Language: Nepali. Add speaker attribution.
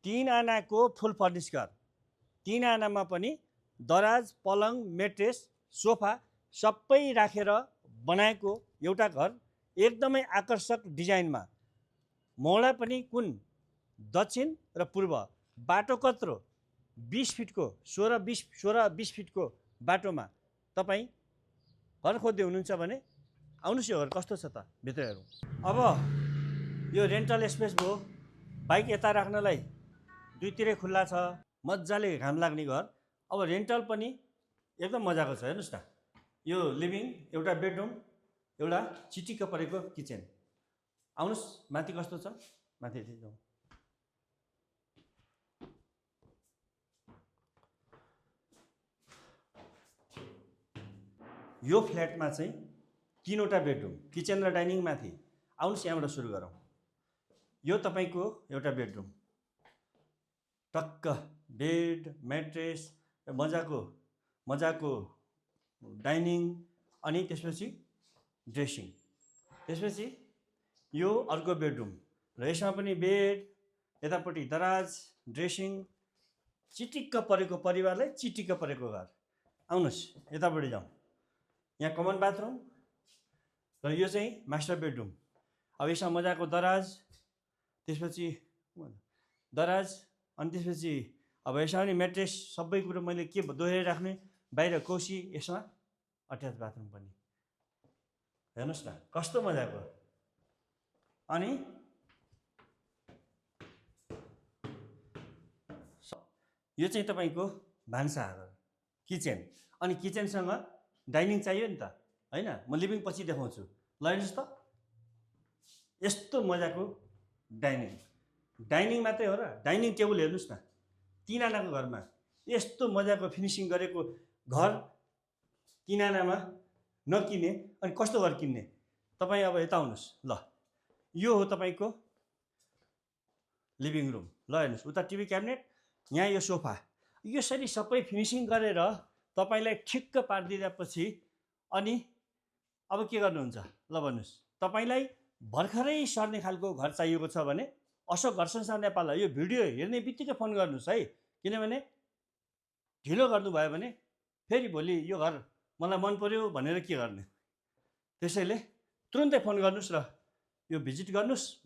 Speaker 1: 3 आनाको फुल फर्निस घर। 3 आनामा पनि दराज, पलङ, मेट्रेस, सोफा सबै राखेर बनाएको एउटा घर, एकदमै आकर्षक डिजाइनमा। मोहडा पनि कुन दक्षिण र पूर्व। बाटो कत्रो 20 फिटको 16-20 फिटको बाटोमा तपाईँ घर खोज्दै हुनुहुन्छ भने आउनुहोस्। यो घर कस्तो छ त भित्र हेरौँ। अब यो रेन्टल स्पेस भयो, बाइक यता राख्नलाई दुईतिरै खुल्ला छ, मजाले घाम लाग्ने घर। अब रेन्टल पनि एकदम मजाको छ। हेर्नुहोस् न, यो लिभिङ, एउटा बेडरुम, एउटा चिटिक्क परेको किचन। आउनुहोस् माथि कस्तो छ, माथि जाउँ। यो फ्ल्याटमा चाहिँ 3वटा बेडरुम, किचन र डाइनिङ माथि। आउनुहोस् यहाँबाट सुरु गरौँ। यो तपाईँको एउटा बेडरुम, टक्क बेड, म्याट्रेस, मजाको डाइनिङ, अनि त्यसपछि ड्रेसिङ। त्यसपछि यो अर्को बेडरुम र यसमा पनि बेड, यतापट्टि दराज, ड्रेसिङ, चिटिक्क परेको, परिवारलाई चिटिक्क परेको घर। आउनुहोस् यतापट्टि जाउँ। यहाँ कमन बाथरुम र यो चाहिँ मास्टर बेडरुम। अब यसमा मजाको दराज, त्यसपछि दराज, अनि त्यसपछि अब यसमा पनि म्याट्रेस, सबै कुरो मैले के दोहोऱ्याइ राख्ने, बाहिर कोसी, यसमा अट्याच बाथरुम पनि। हेर्नुहोस् न कस्तो मजाको। अनि यो चाहिँ तपाईँको भान्साघर, किचन। अनि किचनसँग डाइनिङ चाहियो नि त, होइन? म लिभिङ पछि देखाउँछु। ल हेर्नुहोस् त, यस्तो मजाको डाइनिङ मात्रै हो र, डाइनिङ टेबल हेर्नुहोस् न। 3 आनाको घरमा यस्तो मजाको फिनिसिङ गरेको घर 3 आनामा नकिने अनि कस्तो घर किन्ने? तपाईँ अब यता आउनुहोस्। ल यो हो तपाईँको लिभिङ रुम। ल हेर्नुहोस्, उता टिभी क्याबिनेट, यहाँ यो सोफा। यसरी सबै फिनिसिङ गरेर तपाईँलाई ठिक्क पारिदिएपछि अनि अब के गर्नुहुन्छ? ल भन्नुहोस्। तपाईँलाई भर्खरै सर्ने खालको घर चाहिएको छ भने अशोक घर संसार नेपाललाई यो भिडियो हेर्ने बित्तिकै फोन गर्नुहोस् है। किनभने ढिलो गर्नुभयो भने फेरि भोलि यो घर मलाई मन पर्यो भनेर के गर्ने? त्यसैले तुरुन्तै फोन गर्नुहोस् र यो भिजिट गर्नुहोस्।